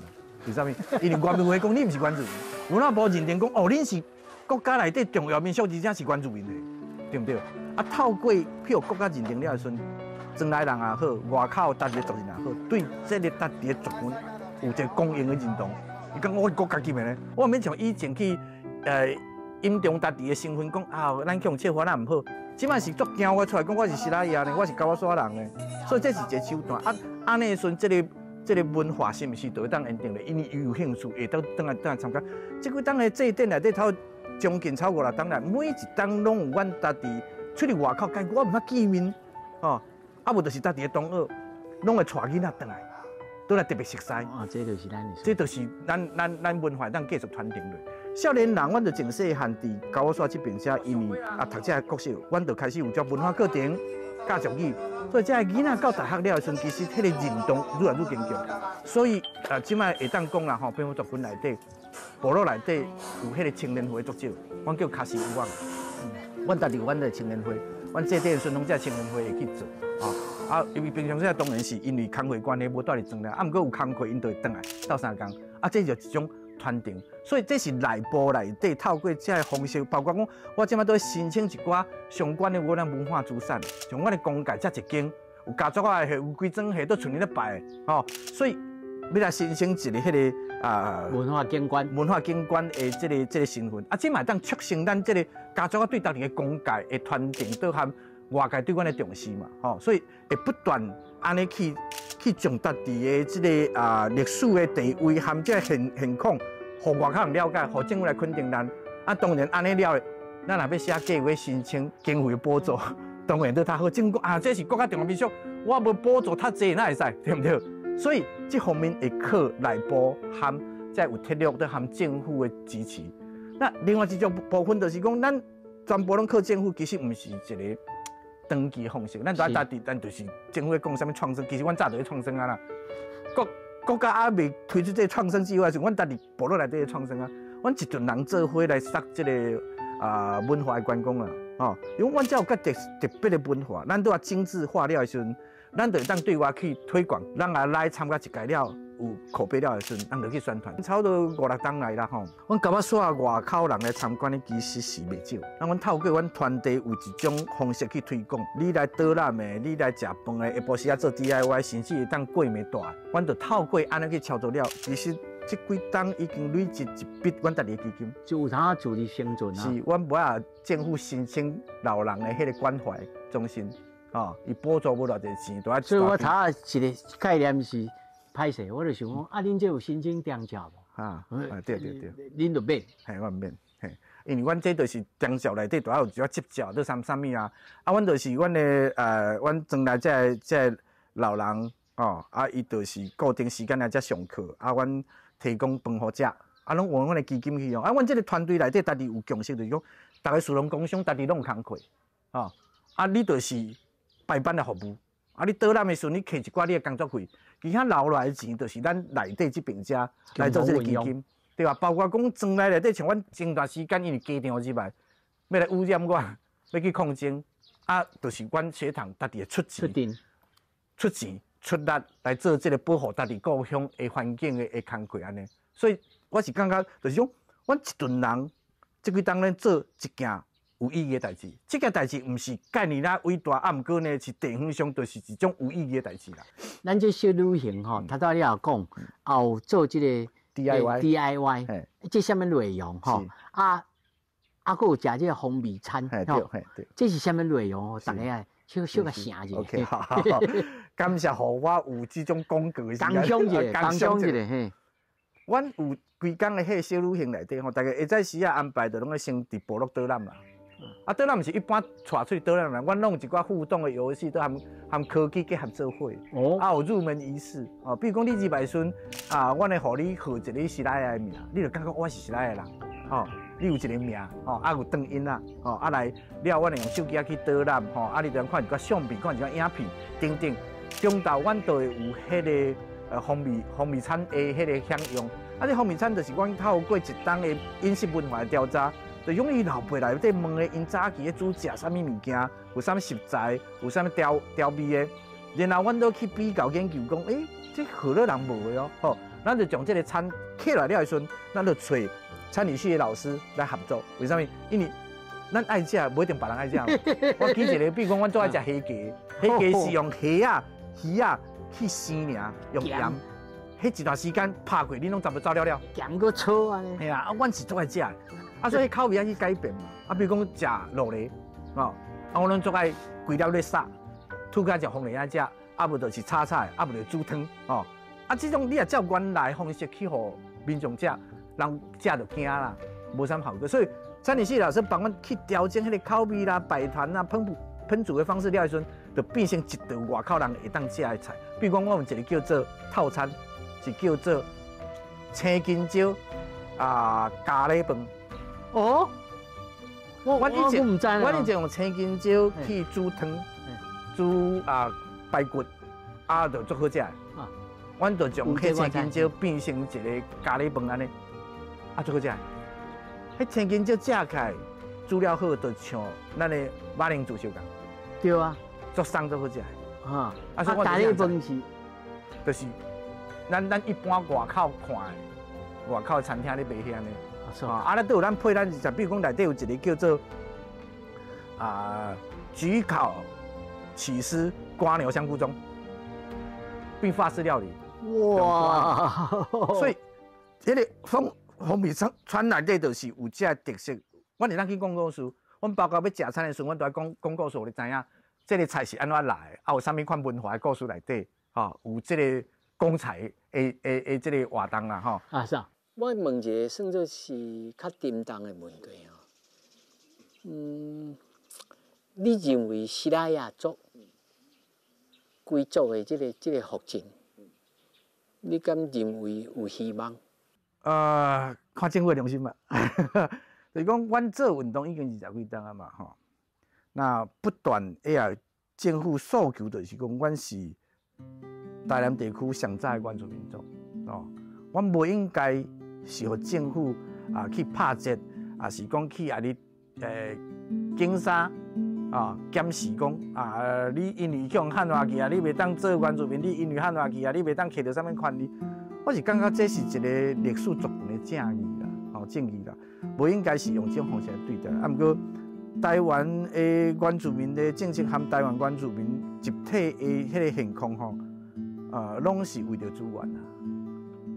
為啥物？因為原民會講你毋是原住民，文化部認定講哦，恁是國家內底重要民俗，而且是原住民的，對毋對？啊，透過去予國家認定了的時陣，莊內人也好，外口家己的族人也好，對這个家己的族群有一个公認的認同。伊講我國家級的呢，我毋免像以前去隱藏家己的身份，講啊，咱去予笑話咱毋好。這擺是足驚我出來講我是西拉雅呢，我是高仔山人呢，所以這是一個手段。啊，按呢時陣，這个文化是毋是就會當認定咧？因為伊有興趣，會當轉來參加。這幾冬的祭典內底頭將近超過六冬來，每一冬攏有阮家己出去外口，家我毋捌見面，吼，啊無就是家己的同學，攏會帶囡仔轉來，轉來特別熟似。哦，這就是咱的。這就是咱文化當繼續傳承落。少年人，阮就從細漢佇高仔山這邊遮，因為讀這个國小，阮就開始有這文化課程教族語，所以這个囡仔到大學了的時陣，其實彼個認同愈來愈堅強。所以啊，這擺會當講啦吼，平埔族群內底、部落內底有彼個青年會足少，阮叫跤士有網。阮家己有阮的青年會，阮祭典的時陣攏這青年會會去做。啊，因為平常時當然是因為工課關係無蹛佇莊內，啊，毋過有工課𪜶就會轉來鬥相共，啊，這就一種傳承，所以這是內部內底透過這个方式，包括講我這擺都申請一寡相關的阮的文化資產，像阮的公界這一間有家族仔的，有幾莊下都厝裡咧拜的，吼，所以欲來申請一个彼个啊文化景觀，文化景觀的這个身份，啊，這嘛會當促成咱這个家族仔對當地的公界的傳承，倒含外界對阮的重視嘛，吼，所以會不斷按呢去將家己的這个歷史的地位含這个現況，予外口人了解，予政府來肯定咱。啊，當然按呢了，咱若欲寫計劃申請經費補助，當然都較好。政府講啊，這是國家重要民俗，我無補助較濟，哪會使？對毋對？所以這方面會靠內部含這有鐵律，都含政府的支持。那另外一種部分就是講，咱全部攏靠政府，其實毋是一個長期方式。咱在家己，咱就是政府咧講啥物創生，其實阮早就咧創生啊啦。國家猶未推出這个創生計劃時，阮家己部落內底咧創生啊。阮一群人做伙來殺這个文化的觀光啊，吼，因為阮遮有較特別的文化，咱都啊精緻化了的時陣，咱就會當對外去推廣，咱也來參加一屆了，有口碑了的時陣，咱就去宣傳。差不多五六冬來啦吼，阮高仔山外口人來參觀的其實是袂少。那阮透過阮團隊有一種方式去推廣，你來導覽的，你來食飯的，下晡時仔做 DIY，甚至會當過暝蹛。阮就透過按呢去操作了，其實這幾冬已經累積一筆阮家己的基金，就有通自力生存啊。是，阮無愛政府申請老人的彼个關懷中心，吼，伊補助無偌濟錢，都愛。所以我頭仔一個概念是歹勢，我就想講，啊，恁這有申請長照無？啊，對對對，恁就免，嘿，我毋免，嘿，因為阮這就是長照內底都愛有一寡執照，都啥啥物啊，啊，阮就是阮的阮莊內這个老人，哦，啊，伊就是固定時間來遮上課，啊，阮提供飯予食，啊，攏用阮的基金去用，啊，阮這个團隊內底家己有共識，就是講，逐个士農工商，家己攏有工課，吼，啊，你就是排班的服務，啊，你導覽的時陣，你摕一寡你的工作費，其他留落來的錢，就是咱內底這邊遮來做這个基金，對吧？包括講莊內內底，像阮前段時間因為雞場入來，欲來污染我，欲去抗爭，啊，就是阮學堂家己會出錢，出錢。出力來做這个保護家己故鄉的環境的工課按呢，所以我是感覺就是講，阮一群人這幾冬咧做一件有意義的代誌，這件代誌毋是概念啦偉大，啊，毋過呢是地方上就是一種有意義的代誌啦。咱這小旅行吼，頭拄仔你也講，也有做這個 DIY DIY，這啥物內容吼？啊啊，閣有食這个風味餐，對，對，這是啥物內容？吼，大家愛小小共寫一下。 OK，好，好，感謝予我有這種廣告的時間。工商一下，工商一下嘿。阮有規工的彼个小旅行內底吼，大家下早時仔安排就攏愛先佇部落導覽啦。啊，導覽毋是一般帶出去導覽啦，阮攏有一寡互動的遊戲，都含科技結合做伙。哦。啊，有入門儀式哦，比如講你入來時陣啊，阮會予你號一个西拉雅的名，你就感覺我是西拉雅的人，吼。你有一個名，吼，啊有轉音啊，吼，啊來了，阮會用手機仔去導覽，吼，啊你就看一寡相片，看一寡影片等等。中晝阮就會有彼个風味餐的彼个享用。啊，這風味餐就是阮透過一冬的飲食文化的調查，就用伊老輩內底問的，𪜶早期咧煮食啥物物件，有啥物食材，有啥物調味的，然後阮都去比較研究講，欸，這河洛人無的哦，吼，咱就將這个餐起來了的時陣，咱就揣餐飲系的老師來合作。為啥物？因為咱愛食，無一定別人愛食嘛。我舉一个，比如講，阮最愛食蝦雞，蝦雞是用蝦仔、魚仔去生爾，用鹽，彼一段時間拍過，你攏全部走了了。鹹閣炒按呢。嘿啊，啊，阮是足愛食的，啊，所以口味愛去改變嘛。啊，比如講食酪梨，哦，啊，我攏足愛規粒咧殺，吐開食鳳梨愛食，啊無就是炒菜，啊無就煮湯，哦。啊，這種你若照原來方式去予民眾食，人食就驚啦，無啥效果。所以餐飲系老師幫阮去調整彼个口味啦、擺盤啦、烹煮的方式了的時陣，就變成一道外口人會當食的菜。比如講，我有一个叫做套餐，是叫做青筋椒啊咖喱飯。哦，我以前毋知我以前用青筋椒去煮湯，煮啊排骨，啊就足好食的。阮就將彼青筋椒變成一个咖喱飯按呢，啊足好食。彼青筋椒食起來煮了好，就像咱的馬鈴薯相仝。對啊，足鬆足好食。啊，所以咖喱飯是，就是咱一般外口看的，外口餐廳咧賣遐呢。啊，咱都有咱配咱食，比如講內底有一个叫做啊焗烤起司蝸牛香菇盅，變法式料理。哇！所以彼个風味餐內底就是有這个特色。阮會當去講故事，阮包括欲食餐的時陣，阮都愛講講故事，予你知影這个菜是按怎來的，啊有啥物款文化的故事內底，吼有這个講菜的這个活動啦，吼。啊是啊，我問一个算做是較沉重的問題吼。你認為西拉雅族歸族的這个復振，你敢認為有希望？看政府的良心嘛。就是講，阮做運動已經二十幾冬啊嘛，吼。那不斷會政府訴求，就是講，阮是台南地區上早的原住民族，哦，阮無應該是予政府啊去拍折，抑是講去共你警察啊檢視講啊，你因為去予漢化去啊，你袂當做原住民，你因為漢化去啊，你袂當摕著啥物權利。我是感覺這是一個歷史族群的正義啦，吼正義啦，無應該是用這種方式來對待。啊，毋過台灣的原住民的政策和台灣原住民集體的彼个現況吼，攏是為著資源啊。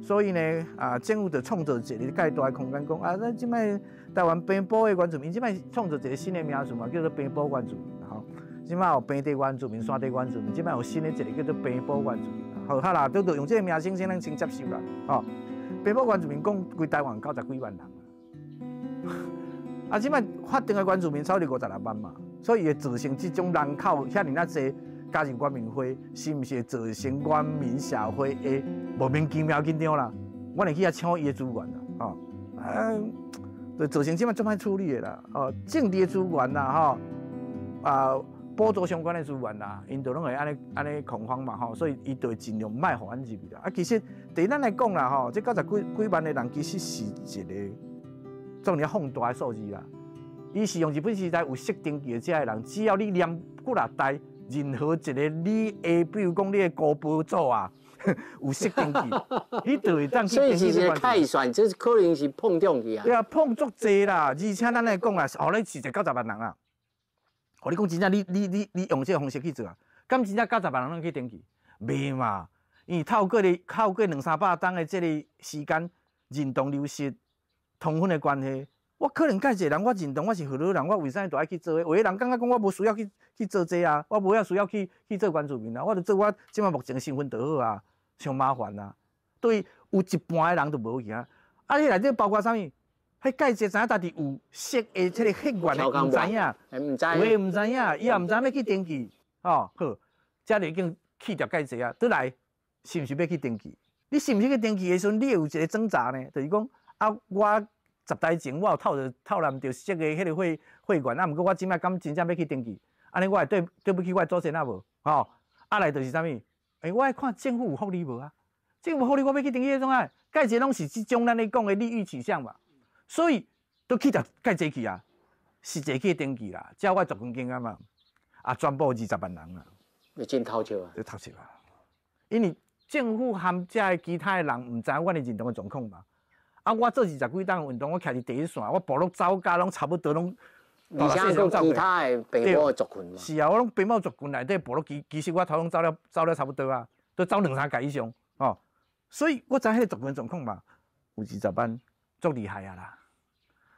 所以呢，啊，政府就創造一个蓋大的空間，講啊，咱這擺台灣平埔的原住民，這擺創造一个新的名詞嘛，叫做平埔原住民吼。這擺有平地原住民、山地原住民，這擺有新的一个叫做平埔原住民。好，好啦，都就用這个名稱先咱先接受啦。吼，平埔原住民講規台灣90幾萬人，啊，這擺法定的原住民超過56萬嘛，所以會造成這種人口遐爾仔濟加入原民會，是毋是會造成原民社會的莫名其妙緊張啦？阮會去遐搶伊的資源啦，吼，啊，就造成這擺足歹處理的啦，哦，政治的資源啦，吼，啊，補助相關的資源啦，𪜶就攏會按呢恐慌嘛，吼，所以伊就會盡量莫予阮入去啦。啊，其實對咱來講啦，吼，這90幾萬的人其實是一个這爾放大的數字啦。伊是用日本時代有識登記的這个人，只要你念幾若代，任何一个你的，比如講你的姑婆祖啊，有識登記，你就會當去所以是一个凱旋，這可能是碰撞去啊。對啊，碰足濟啦，而且咱來講啦，哦，你是一90萬人啊。哦，你講真正，你用這个方式去做啊？敢真正90萬人攏去登記？袂嘛？因為透過兩三百冬的這个時間，認同流失、通婚的關係，我可能佮一个人，我認同我是河洛人，我為啥物就愛去做這？有的人感覺講我無需要去做這啊，我無遐需要去做原住民啊，我就做我這擺目前的身份就好啊，傷麻煩啊。對，有一半的人就無去啊。啊，你內底包括啥物？彼蓋濟知影家己有色的這个血緣的，毋知影，毋知，有的毋知影，伊也毋知影欲去登記，吼，好，這就已經去掉蓋濟啊，倒來是毋是欲去登記？你是毋是去登記的時陣，你會有一个掙扎呢？就是講啊，我十代前我有透納著色的彼个血緣，啊，毋過我這擺敢真正欲去登記？按呢我會對不起我的祖先啊無？吼，啊來就是啥物？欸，我愛看政府有福利無啊？政府福利我欲去登記創啊？蓋這攏是這種咱咧講的利欲取向嘛，所以都去蓋這去啊，實際去登記啦，照我族群經驗嘛，啊，全部20萬人啊，你真偷笑啊！你偷笑啊！因為政府含遮的其他的人毋知影阮的認同的狀況嘛。啊，我做20幾冬運動，我徛佇第一線，我部落走甲攏差不多攏。而且閣其他的爸母族群嘛。是啊，我攏爸母族群內底部落，其實我頭攏走了差不多啊，都走兩三屆以上哦。所以我知彼個族群狀況嘛，有20萬，足厲害啊啦。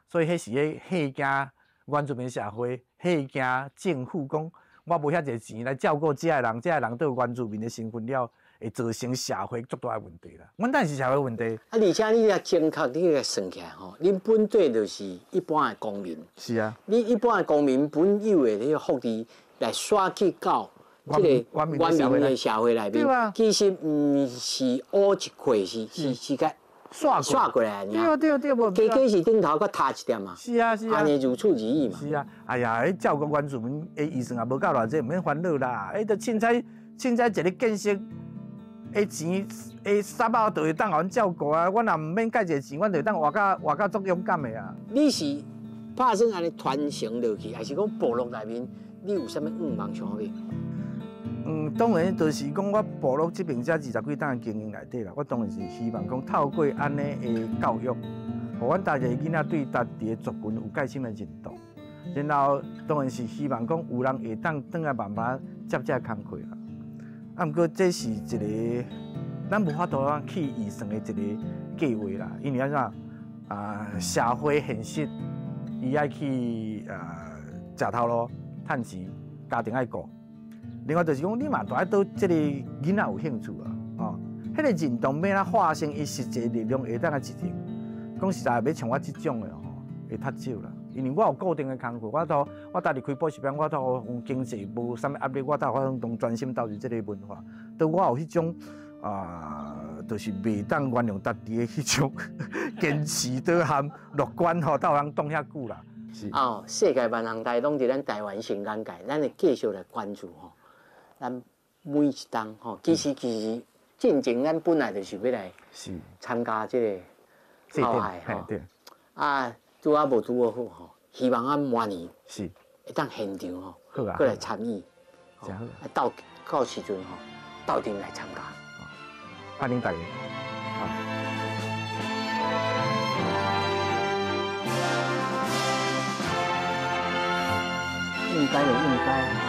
所以彼時咧嚇驚原住民社會，嚇驚政府講我無遐濟錢來照顧這个人，這个人都有原住民的身份了，會造成社會足大的問題啦。阮當然是社會問題。啊，而且你若正確，你來算起來吼，恁本底就是一般的公民。是啊。你一般的公民本有的彼個福利來刷去到這個原民的社會內面，其實毋是烏一塊，是個刷過來爾。對對對，無。加加是頂頭閣差一點嘛。是啊是啊。按呢如此而已嘛。是啊，哎呀，彼照顧原住民的預算也無夠偌濟，毋免煩惱啦。彼都凊彩凊彩一个建設的錢，的沙包就會當予阮照顧啊。阮也毋免蓋濟錢，阮就會當活甲足勇敢的啊。你是拍算按呢傳承落去，還是講部落內面你有啥物願望想欲？嗯，當然就是講，我部落這爿遮20幾冬的經營內底啦，我當然是希望講透過按呢的教育，予阮家己囡仔對家己的族群有較深的認同。然後當然是希望講有人會當轉來慢慢接這個工課啦。啊，毋過這是一個咱無法度去預算的一個計劃啦，因為按怎啊，社會現實伊愛去啊食頭路、趁錢，家庭愛顧。另外就是講，你嘛著愛對這個囡仔有興趣啊，哦，彼個認同欲按怎化成伊實際力量會當來執行。講實在，欲像我這種的吼，會較少啦。因為我有固定的工課，我家己開補習班，我都經濟無啥物壓力，我都可能專心投入這個文化。都我有彼種啊，就是袂當原諒家己的彼種堅持，都含樂觀吼，才有通擋遐久啦。是。哦，世界萬項代攏佇咱台灣新眼界，咱會繼續來關注吼。咱每一冬吼，其實進前咱本來就是欲來參加這個奧海吼，啊，拄仔無拄好好吼，希望咱明年會當現場吼，閣來參與，啊，到時陣吼，鬥陣來參加，歡迎大家。應該就應該。